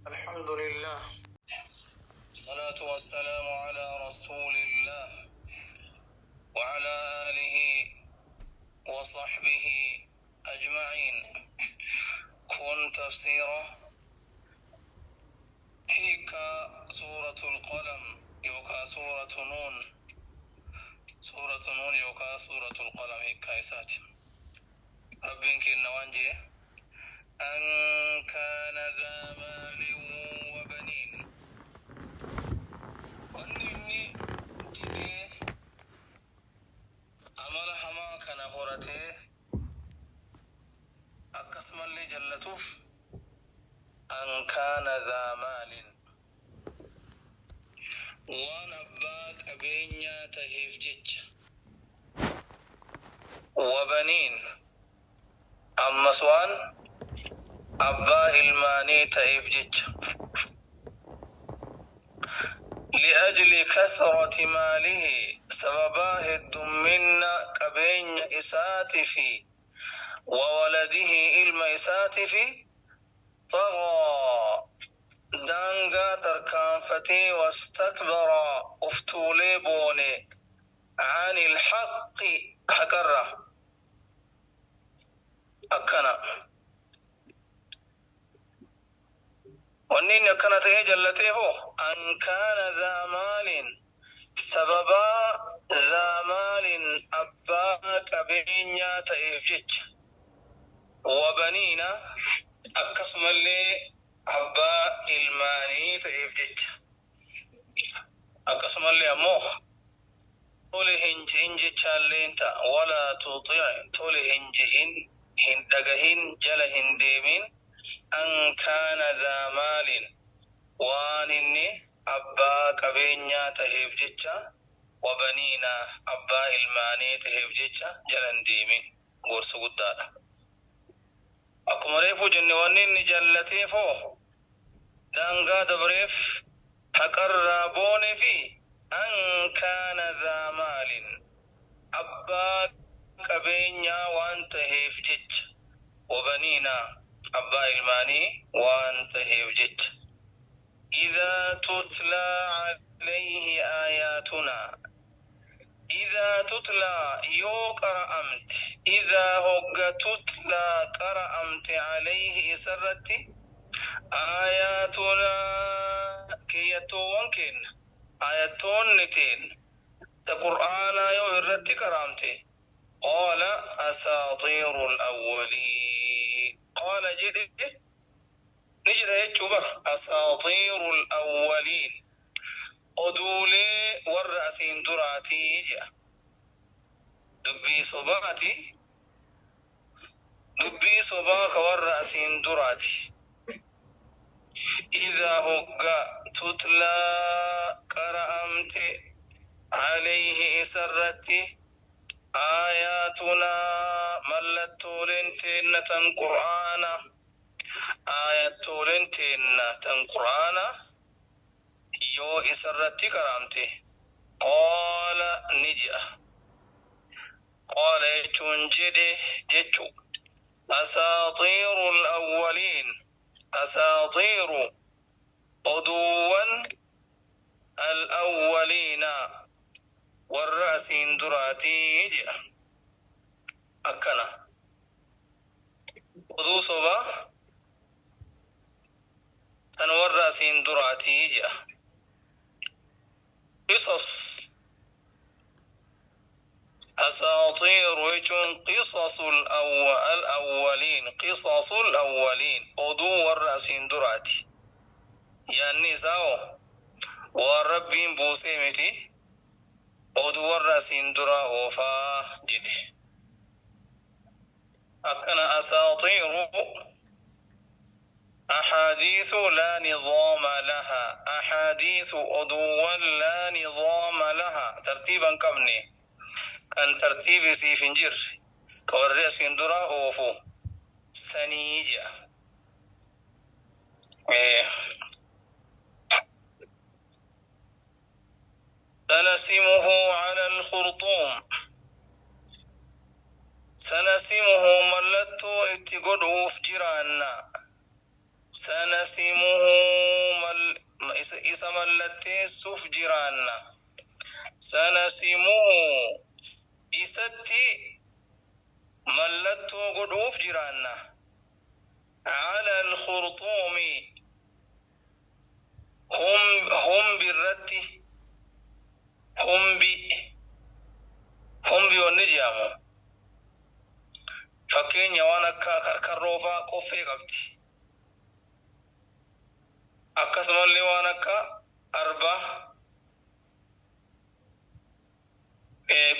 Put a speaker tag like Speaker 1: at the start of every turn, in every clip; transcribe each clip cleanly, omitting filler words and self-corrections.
Speaker 1: الحمد لله الصلاة والسلام على رسول الله وعلى آله وصحبه أجمعين. كن تفسيره هيك سورة القلم يوكا سورة نون، سورة نون يوكا سورة القلم. هيكا إسات ربين كنا وانجي أن كان ذا مال وبنين. Wanni inni didee amala hamaa kana horatee akkasumallee jallatuuf, an kaana dhaa maalin, waan abbaa qabeenyaa taheef jecha, wabaniin, ammas waan abbaa ilmaanii ta'eef jecha. Li'ajli kathrati maalihi, sababaa heddumminna qabeenya isaatifi, wa waladihi, ilma isaatifi, xaghaa, daangaa tarkaanfatee, wastakbara, uf tuulee boone, anil haqqi, haqarraa. Akkana wanni inni akkana ta'ee jallatee hoo, an kaana dhaa maalin, sababaa dhaa maalin, abbaa qabeenyaa ta'eef jecha, wa baniina, akkasumallee abbaa ilmaanii ta'eef jecha. Akkasumallee ammoo tole hin je'in jechaalleen ta'a. Walaa tuxi', tole hin je'in, hin dhagahin, jala hin deemin, an kaana dhaa maalin, waan inni abbaa qabeenyaa taheef jecha, wa baniina, abbaa ilmaanii taheef jecha jala hin deemin. Gorsa guddaadha. Akkuma reefuu jenne, wanni inni jallateef hoo daangaa dabreef haqarraa boonefi, an kaana dhaa maalin, abbaa qabeenyaa waan taheef jecha, wabaniina, abbaa ilmaanii waan taheef jecha. Idhaa tutlaa alayhi aayaatunaa, idhaa tutlaa, yoo qara'amte, idhaa, hogga, tutlaa, qara'amte, alayhi, isarratti, aayaatunaa, keeyyattoowwan keenna, aayattoonni teenna ta qur'aanaa yoo irratti qara'amte, qaala asaatiiru alawwaliin, qaala, jedhe, ni jedha jechuu bar, asaatiiru alawwaliin, oduulee warra asiin duraatii jedha, dubbii sobaati, dubbii sobaa ka warra asiin duraati. Idhaa, hogga, tutlaa, qara'amte, alayhi, isarratti, aayaatunaa, mallattooleen teenna tan qur'aana, aayattooleen teenna tan qur'aana yoo isarratti qara'amte, qaala, ni je'a. Qaala jechuun jedhe jechu. Asaatiiru alawwaliin, asaatiiru, oduuwwan, alawwaliina, warra asiin duraatii jedha. Akkana oduu sobaa tan warra asiin duraatii jedha. Qisas, asaatiiru jechuun qisasul alawwaliin, qisasul awwaliin, oduu warra asiin duraati. Yaanni isaa hoo waan Rabbiin buusee miti, oduu warra asiin duraa oofaa jedhe. Akkana asaatiiru ahaadiisu laa nizaama laha, ahaadiisu, oduuwwan, laa nizaama laha, tartiiba hin qabne, kan tartiibi isiif hin jirre, ka warri asiin duraa oofu sanii jedha. Sanasimuhu ala alkhurxuum, sanasimuhu, mallattoo itti godhuuf jiraanna, sanasimuhu, isa mallatteessuuf jiraanna. Sanasimuhu isatti mallattoo godhuuf jiraanna. Cala alkhurxuumi humbi irratti, humbi wanni jedhamu fakkeenya waan akka karkarroofaa qoffee qabdi. Akkasumallee waan akka arba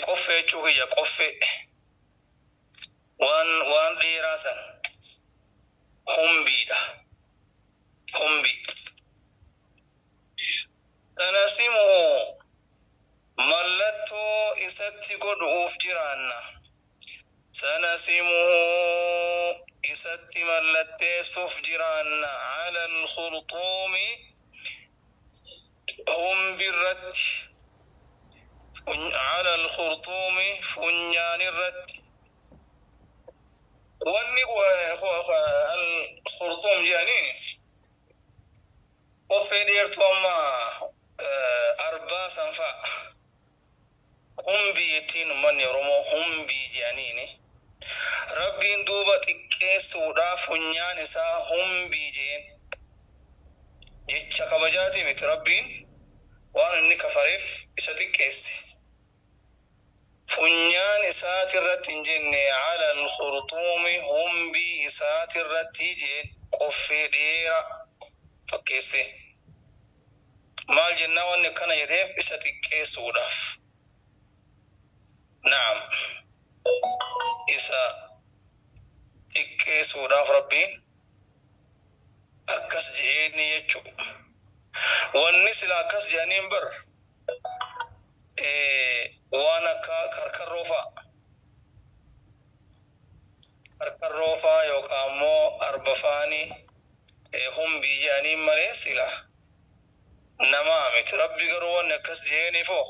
Speaker 1: qoffee jechuu kiyya, qoffee waan dheeraa san humbiidha. Humbi. Sanasimuhu mallattoo isatti godhuuf jiraanna. Sanasimuhu isatti mallatteessuuf jiraanna. Cala alkhurxuumi humbi irratti, cala alkhurxuumi funyaan irratti. Wanni alkhurxuum jedhaniin qoffee dheertuu amma arbaa san fa'a. Humbii jettiin ummanni Oromoo humbii jedhaniini. Rabbiin duuba xiqqeessuudhaaf funyaan isaa humbii jeen. Jecha kabajaatii miti, Rabbiin waan inni kafareef isa xiqqeesse. Funyaan isaatirratti hin jenne, cala alkhurxuumi humbii isaatirratti jeen, qoffee dheeraa fakkeesse. Maal jennaa, wanni akkana jedheef isa xiqqeessuudhaaf. Naam. Isa xiqqeessuudhaaf Rabbiin akkas je'eeni jechuu. Wanni sila akkas jedhaniin bar waan akka karkarroo fa'a. Karkarroo fa'a yookaan immoo arba faanii humbii jedhaniin malee sila namaa miti. Rabbi garuu wanni akkas je'eeniifoo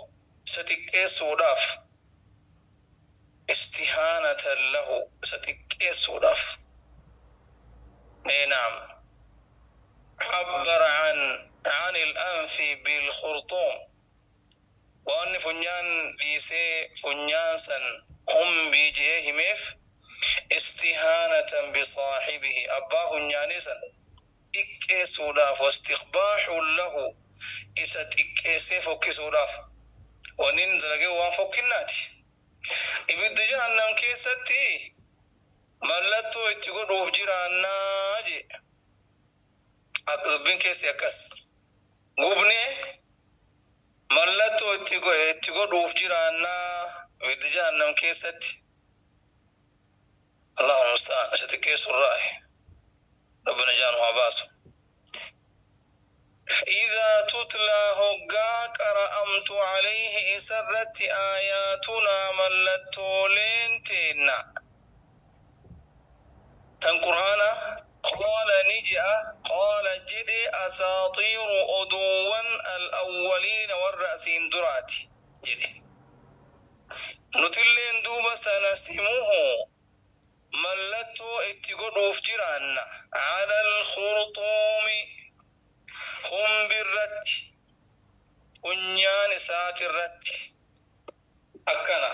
Speaker 1: isa xiqqeessuudhaaf. Istihaanatan lahu, isa xiqqeessuudhaaf. Naam. عبر عن الأنف بالخرطوم, وأن funyaan dhiisee funyaan san humbii jee himeef استهانة بصاحبه, abbaa funyaanii san xiqqeessuudhaaf, واستقباح له, isa xiqqeessee fokkisuudhaaf. Wanni inni dalagee waan fokkinnaati. Ibidda jahannam keessatti mallattoo itti godhuuf jiraannaa jee. Akka dubbiin keessi akkas gubnee mallattoo itti godhuuf jiraannaa ibidda jahannam keessatti. Allahu musta'an, isa xiqqeessurraa Rabbina jaanu haa baasu. إذا تتلى hoggaa qara'amtu عليه isarratti آياتنا mallattooleen teenna tan Qur'aana, قال ni je'a, قال jedhe, أساطير oduuwwan الأولين warra asiin duraati jedhe. Nutilleen duuba سنسمه mallattoo itti godhuuf jiraanna. على الخرطوم humbirratti, funyaan isaatirratti. Akkana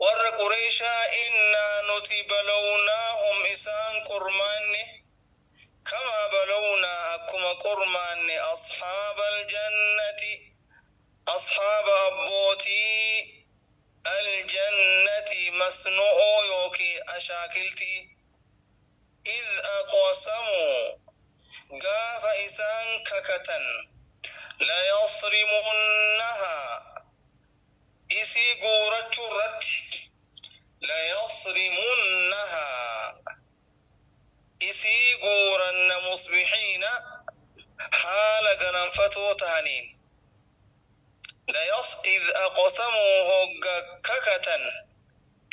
Speaker 1: warra Qureeshaa, إنا nuti بلوناهم isaan qormaanne, كما بلونا akkuma qormaanne, أصحاب الجنة أصحاب abbootii, الجنة masnu'oo yookii ashaakiltii, إذ أقسموا gaafa isaan kakatan, ليصرمنها isii guurachuu irratti, ليصرمنها isii guuranna, مصبحين haala ganamfatoo tahaniin. إذ أقسموا hogga kakatan,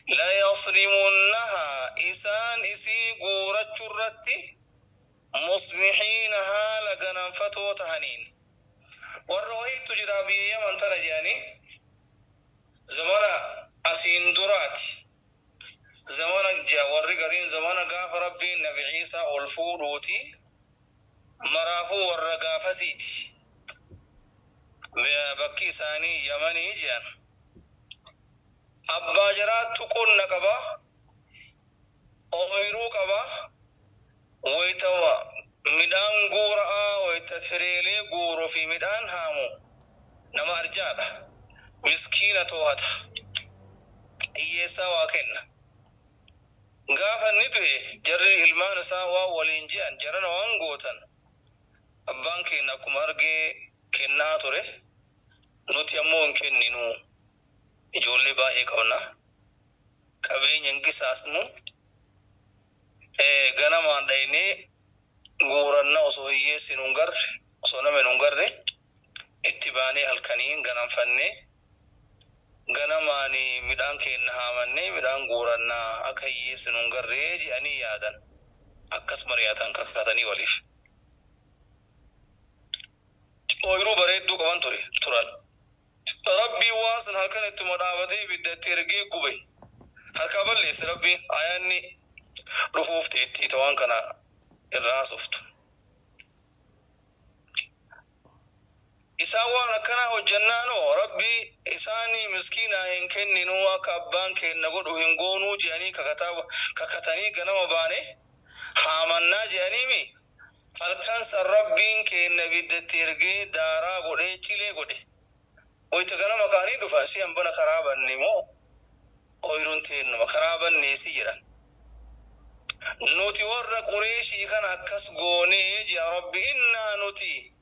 Speaker 1: ليصرمنها isaan isii guurachuu irratti, مصبحين haala ganamfatoo tahaniin. Warra wahiitu jira biyya Yaman tana jedhanii, zamana asiin duraati, zamana warri gariin zamana gaafa Rabbiin Nabi Ciisaa ol fuudhuuti. Maraafuu warra Warra gaafasiiti. Bakki isaanii Yamanii jedhan. Abbaa jaraattu qonna qaba, ooyiruu qaba, wayita midhaan guura'aa, wayita fireelee guuruu fi midhaan haamu nama arjaadha. Miskiina too'ata. Hiyyeessaa waa kenna. Gaafa inni du'e jarri ilmaan isaa waan waliin je'an jarana waan gootan, abbaan keenya akkuma argee kennaa ture, nuti ammoo hin kenninu, ijoollee baay'ee qabna, qabeenya hin qisaasnu, ganamaan dhaynee guuranna, osoo hiyyeessi nun garre, osoo nama nun garre itti baanee halkaniin ganamfannee ganamaan midhaan keenya haamannee midhaan guurannaa, akka hiyyeessi nun garree je'anii yaadan. Akkas mari'atan, kakatanii waliif. Ooyiruu bareedduu qaban ture turan. Rabbiin waan san halkan ittuma dhaabatee ibidda itti ergee gube. Harkaa balleesse Rabbiin. Ayaanni dhufuuf teetti waan kana irraa haasoftu. Isaan waan akkanaa hojjannaanoo Rabbi isaanii miskiinaa hin kenninuu, akka abbaan kenna godhu hin goonuu jedhanii kakatanii ganama baane haamannaa jedhaniimi, halkan san Rabbiin kenna ibiddatti ergee daaraa godhee cilee godhe. Wayita ganama ka'anii dhufan, si hambana karaa banne moo ooyiruun teennuma karaa banneesi jedhan. Nuti warra Qureeshii kana akkas goonee jea Rabbi. Innaa nuti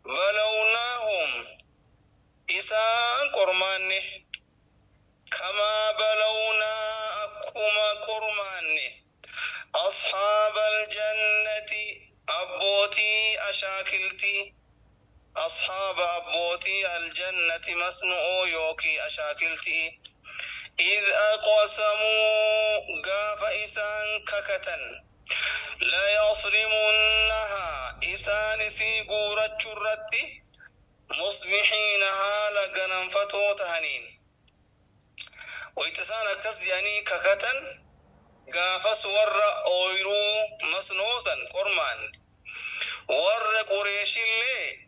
Speaker 1: balawnaahum isaan qormaanne, kamaa balawnaa akkuma qormaanne, asxaaba aljannati abbootii ashaakiltii, asxaaba abbootii aljannati masnu'uu yookii ashaakiltii, id aqsamuu gaafa isaan kakatan, layasrimunnahaa isaan isii guurachuu irratti, musbixiina haala ganamfatoo tahaniin. Wayta isaan akkas jedhanii kakatan, gaafas warra ooyruu masnoosan qormaan, warra Qureeshillee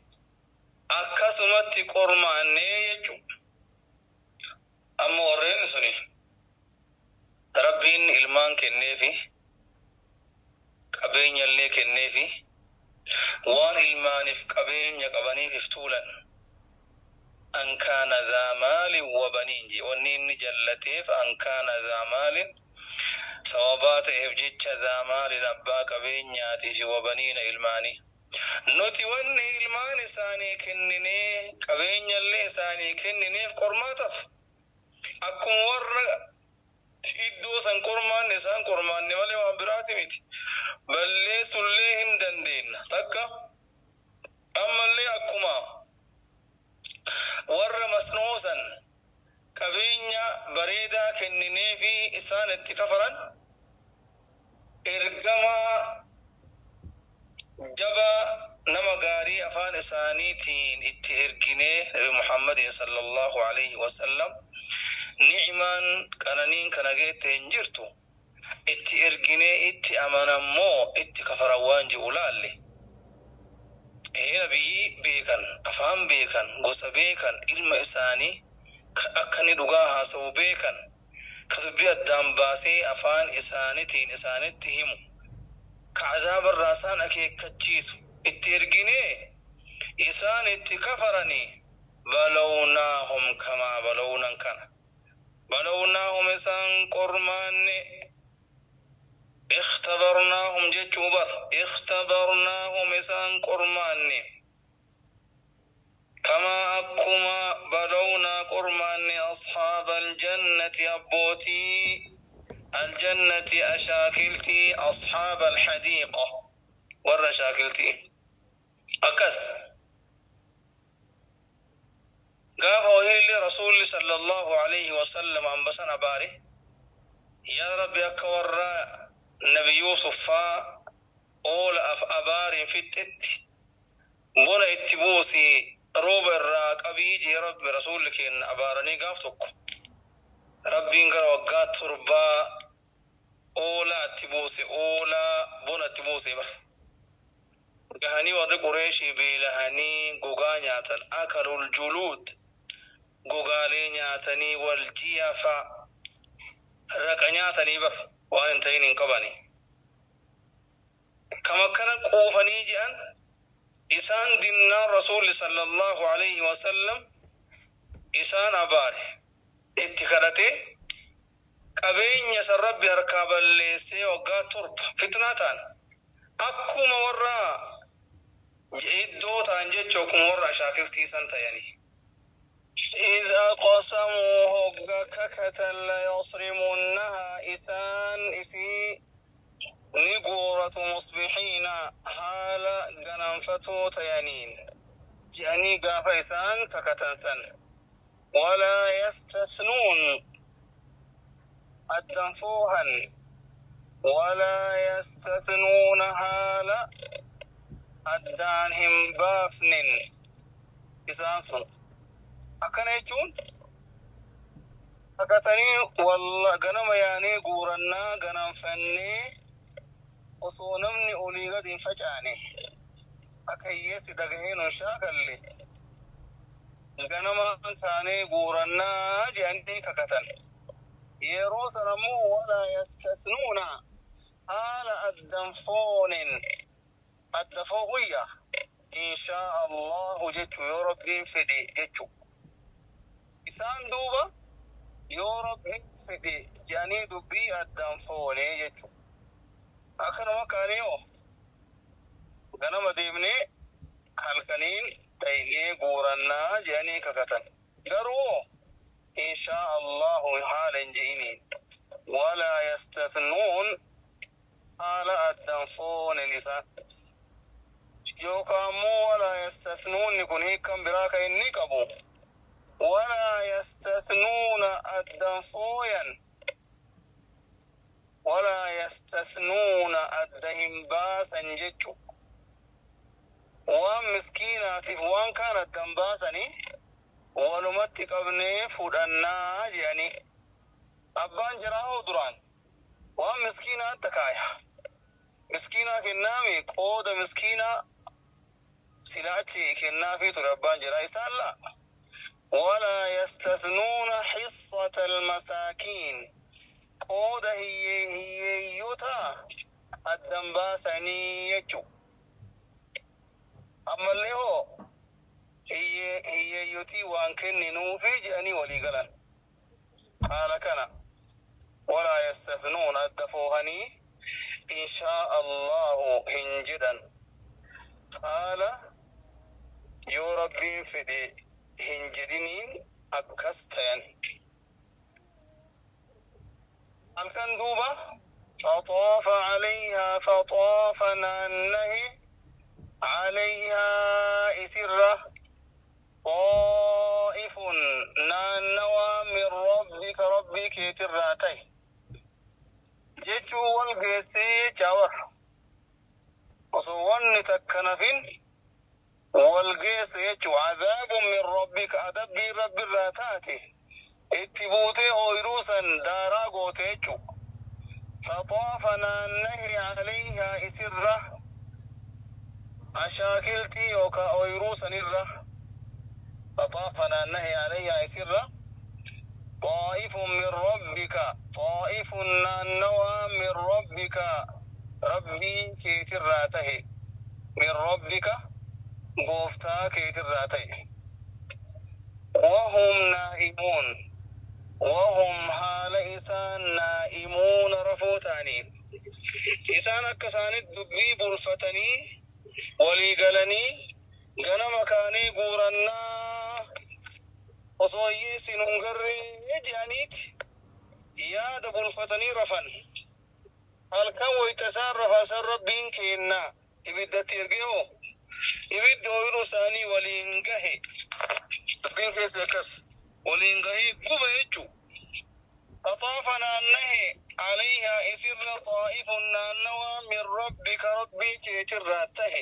Speaker 1: akkasumatti qormaannee jechu. Amma warreen suni Rabbiin ilmaan kenneefi, qabeenyallee kenneefi, waan ilmaaniif qabeenya qabaniif if tuulan. An kaana dhaa maalin wa baniin je. Wanni inni jallateef an kaana dhaa maalin sababaa ta'eef jecha, dhaa maalin abbaa qabeenyaatii fi wa baniina ilmaanii. Nuti wanni ilmaan isaanii kenninee qabeenyallee isaanii kennineef qormaataf, akkuma warra iddoo san qormaanne isaan qormaanne malee waan biraati miti. Balleessullee hin dandeenna takka. Ammallee akkuma warra masnoo san qabeenya bareedaa kenninee fi isaan itti kafaran, ergamaa jabaa nama gaarii afaan isaaniitiin itti erginee, Nabi Muhammadin sallallahu alaihi wasallam, ni'maan qananiin kana geette hin jirtu, itti erginee itti amanammoo itti kafaran waan ji'u laalle. Ee, nabiyyi beekan, afaan beekan, gosa beekan, ilma isaanii akka inni dhugaa haasa'u beekan, ka dubbii addaan baasee afaan isaanitiin isaanitti himu, ka azaabarraa isaan akeekkachiisu itti erginee isaan itti kafaranii. Balawnaahum kamaa balawnan kana balawnaahum isaan qormaanne, ikhtabarnaahum jechuu bar, ikhtabarnaahum isaan qormaanne, kamaa akkuma balawnaa qormaanne, asxaaba aljannati abbootii aljannati ashaakiltii, asxaaba alhadiiqa warra ashaakiltii. Akkas gaafa wahiillee Rasuulli sallallahu alaihi wasallam ambasan abaare, yaa Rabbi, akka warra Nabi Yuusuf faa oola af abaariin fixxetti bona itti buusi, rooba irraa qabii jee Rabbi. Rasuulli kenna abaaranii gaaf tokko Rabbiin gara waggaa 7 oolaa itti buuse, oolaa bona itti buuse bar. Gahanii warri Qureeshii beelahanii gogaa nyaatan. Akalul juluud, gogaalee nyaatanii, wal jiyafa, raqa nyaatanii bar waan hin ta'in hin qabani. Kam akkana quufanii je'an isaan dinnaan Rasuulli sallallahu alayhi wasallam isaan abaare, itti kadhatee qabeenya san Rabbi harkaa balleessee waggaa 7 fitnaa ta'an, akkuma warra iddoo ta'an jechuu, akkuma warra ashaakiltii san ta'anii. إذ أقسموا هقا ككتا ليصرمنها إسان إسي نقورة مصبحين حال غنمفتو تيانين جاني قاف إسان ككتن سن ولا يستثنون الدنفوها ولا يستثنون حال أدانهم بافن إسان سن. Akkana jechuun kakatanii walla ganama yaanee guurannaa ganamfannee osoo namni olii gadi hin facaane, akka hiyyeessi dhagahee nun shaakalle, ganama kaanee guurannaa jedhanii kakatan. Yeroo sana immoo walaa yastasnuuna haala addanfoonen adda fooquyya inshaa Allahu jechu, yoo Rabbiin fedhe jechu. Isaan duuba yoo Rabbiin fedhe jedhanii dubbii addaan foonee jechu. Akkanuma kaanee hoo ganama deemnee halkaniin dhaynee guurannaa jedhanii kakatan. Garuu inshaa Allahu haala hin je'iniin walaa yastathnuun haala addaan foonen isaan. Yookaan immoo walaa yastathnuunni kun hiikkan biraa kan inni qabu ولا يستثنون الدنفويا ولا يستثنون الدهم باسا جتشو وان مسكينات وان كانت دنباسني ولمت قبني فدنا يعني أبان جراهو دران وان مسكينات تكايا مسكينة كنامي قود مسكينة سلاتي كنافي تربان جرا إسان لا ولا يستثنون حصة المساكين قود هي هي يوتا الدنباسني يجو أما اللي هو هي هي يوتي وان كننو في جاني ولي قلن قال كان ولا يستثنون الدفوهني إن شاء الله هنجدا قال يا ربي فدي هنجدنين أكستين الكن دوبة فطاف عليها فطاف نانه عليها إسرة طائف نانوا من ربك ربك تراتي جيتشو والقيسي جاور وصوان تكنفين والقيس يجو عذاب من ربك أدب رب الراتاتي اتبوتي أويروسا دارا قوتيجو فطاف نانه عليها إسرة أشاكلتي وكا أويروسا نرة فطاف نانه عليها إسرة طائف من ربك طائف نانوا من ربك ربي كيتراته من ربك gooftaa keetirraa ta'e. Wahum naa'imuun wahum haala isaan naa'imuuna rafoo ta'anii isaan akka isaanitti dubbii bulfatanii walii galanii ganama kaanii guurannaa osoo hiyyeessi nun garree jedhaniiti yaada bulfatanii rafan. Halkan wayita isaan rafan san Rabbiin kennaa ibiddatti ergee hoo ibiddi ooyiruu isaanii waliin gahe. Dubbiin keessa akkas waliin gahee guba jechuu. فطاف نانه عليها إسر طائف نانوا من ربك ربي كيتراته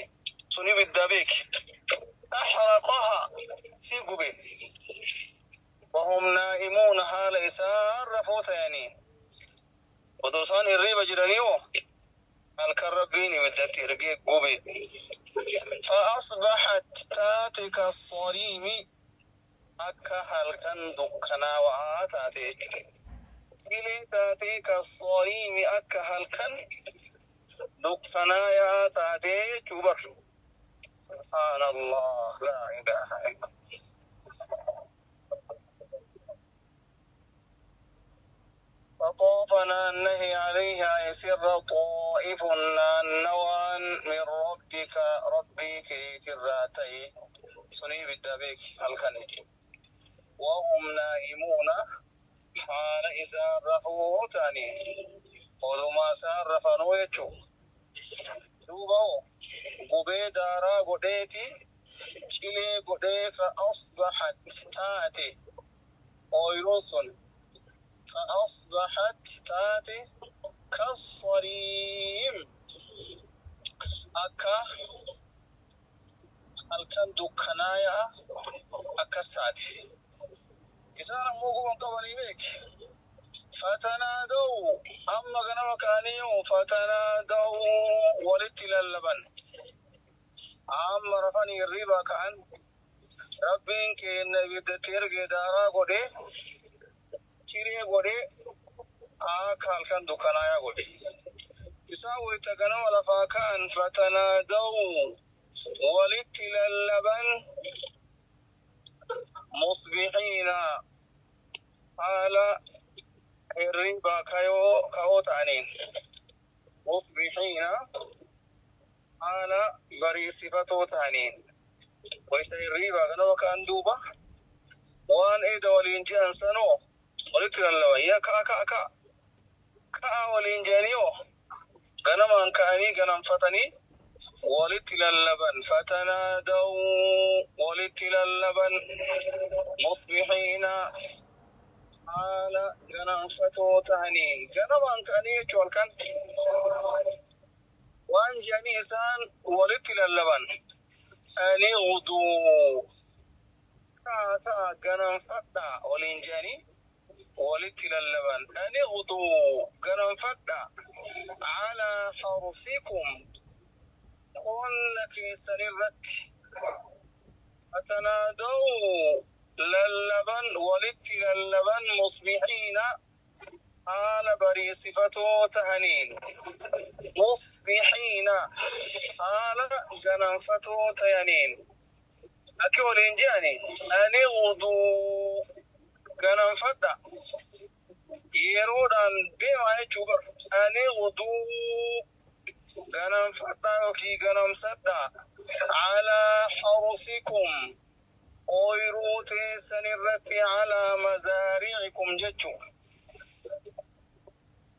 Speaker 1: سني بالدبيك أحرقها سيقبي وهم نائمون حال إسار رفوتاني ودوسان الريبة جرانيو الكربيني ودتي رقيق قبي. Fa-asbaxat taate kassariimi, akka halkan dukkanaawaa taate jechuudha. Qilee taatee kassariimi, akka halkan dukkanaayaa taatee jechuu bar. Subhaana Allah, laa ilaaha illallah. فطاف نانه عليها يسر طائف نانوان من ربك ربي كيتراتي سني بالدبيك الخني وهم نائمون حال إذا رفوا تاني oduma isaan rafanuu jechuu. Duuba hoo gubee daaraa godheeti cilee godhee, fa-asbaxat taate ooyiruun sun, fa-asbaxat taate kassariim, akka halkan dukkanaayaa akkas taate. Isaan ammoo guban qabanii beeki. Fatanaadaw, amma ganama ka'anii, fatanaadaw walitti lallaban. Amma rafanii hirribaa ka'an, Rabbiin keenya ibiddatti ergee daaraa godhee ciree godhee akka halkan dukkanaayaa godhe. Isaan wayita ganama lafaa ka'an, fatanaadaw walitti lallaban, musbihiina haala hirribaa ka'oo ta'aniin, musbihiina haala bariisifatoo ta'aniin. Wayita hirribaa ganama ka'an, duuba waan eeda waliin je'an sanoo walitti lallaban. Yaa ka'a, ka'a, ka'a, ka'a waliin je'anii ganamaan ka'anii ganamfatanii walitti lallaban. Fatanaadaw walitti lallaban, musbihiina haala ganamfatoo ta'aniin. Ganamaan ka'anii jechuu halkan waan je'anii isaan walitti lallaban: ani guduu ka'a, ta'a, ganamfadha waliin je'anii walitti lallaban. Ani guduu ganamfadha, calaa harsikum qonna keessan irratti. Fatanaadaw lallaban, walitti lallaban, musbihiina haala bariisifatoo tahaniin, musbihiina haala ganamfatoo tahaniin. Akki waliin je'ani: ani guduu ganamfadha, yeroodhaan deemaa jechuu bar. Ani guduu ganamfadha yookiin ganamsadha, calaa harsikum ooyiruu teessan irratti, calaa mazaari'ikum jechuu,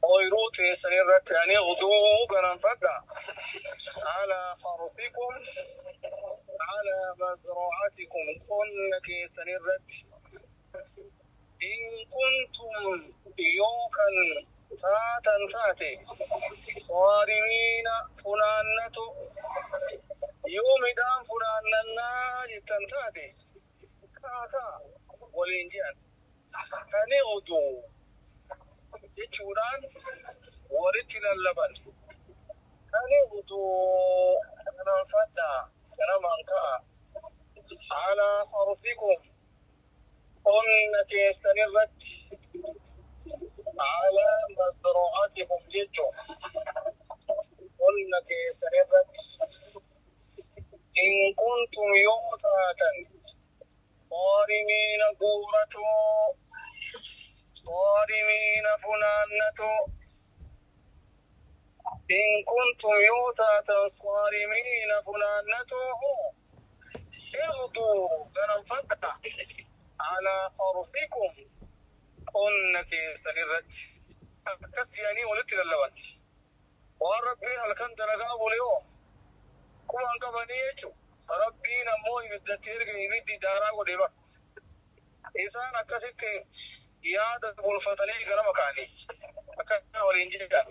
Speaker 1: ooyiruu teessan irratti. Ani guduu ganamfadha, calaa harsikum, calaa mazra'atikum qonna keessan irratti, in kuntum yookan taatan taate, saarimiina funaannatu, yoo midhaan funaannannaa jettan taate, kaa kaa waliin je'an. Ani uduu jechuudhaan walitti lallaban. Ani uduu ganamfadhaa, ganamaan ka'a, calaa harsikum qonna keessan irratti, calaa mazra'atikum jechu qonna keessan irratti, in kuntum yoo taatan, saarimiina guuratoo, saarimiina funaannatoo, in kuntum yoo taatan saarimiina funaannatoo, اغدوا ganamfadha, calaa harsikum qonna keessan irratti. Akkas yaanii walitti lallaban. Waan Rabbiin halkan dalagaa bule hoo quban qabanii jechu. Rabbiin ammoo ibiddatti erge, ibiddi daaraa godhe bar. Isaan akkasitti yaada bulfatanii ganama ka'anii akkana waliin jedhan.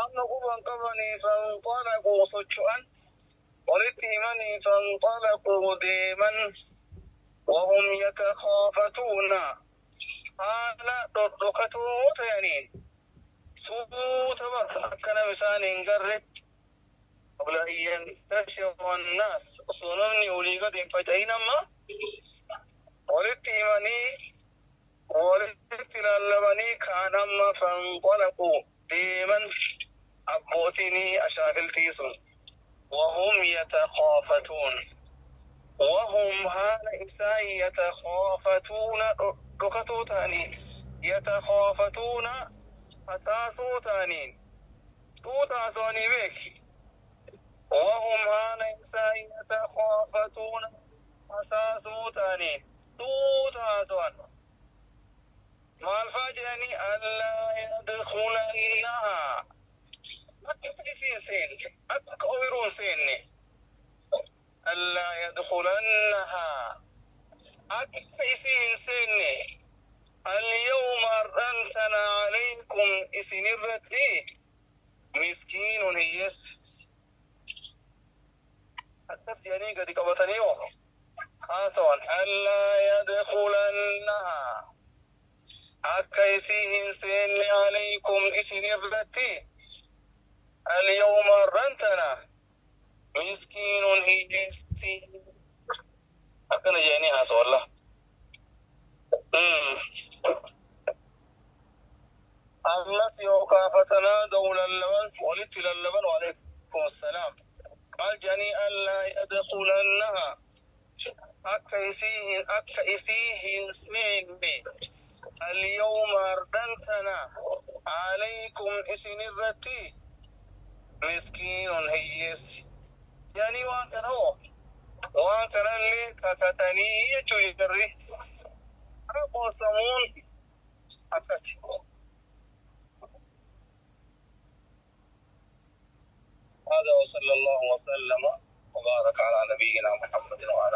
Speaker 1: Amma quban qabanii, fanxalaquu socho'an, walitti himanii, fanxalaquu deeman, wahum yatakhaafatuuna haala dhodhokatoo ta'aniin, suuta bar, akka nama isaan hin garretti. قبل أن ينتشر الناس osoo namni olii gad hin faca'in amma walitti himanii walitti lallabanii kaan amma fanxalaquu deeman abbootiin ashaakiltii sun. وهم يتخافتون، وهم haala isaan يتخافتون dhokatoo ta'aniin، يتخافتون hasaasoo ta'aniin, tuuta haasawanii beeki. وهم haala isaan يتخافتون hasaasoo ta'aniin tuuta haasawan. Maal faa jedhanii? ألا يدخلنها, akka isiin seenne, akka ooyiruun seenne. ألا يدخلنها, akka isiin hin seenne. اليوم har'an tana عليكم isinirratti مسكين hiyyeessi. Akkas jedhanii gadi qabatanii hoo haasawan. ألا يدخلنها, akka isii hin seenne, عليكم isinirratti, اليوم har'an tana, مسكين hiyyeessi. Akkana jedhanii haasawalla. Ammas yookaan فتنادوا lallaban, walitti lallaban. وعليكم السلام. Maal jedhanii? ألا يدخلنها, akka isii hin seenne, اليوم har'an tana, عليكم isinirratti, مسكين hiyyeessi jedhanii waan kana hoo waan kanallee kakatanii jechuu jarri qoosamuun akkasi. هذا وصلى الله وسلم وبارك على نبينا محمد وعلى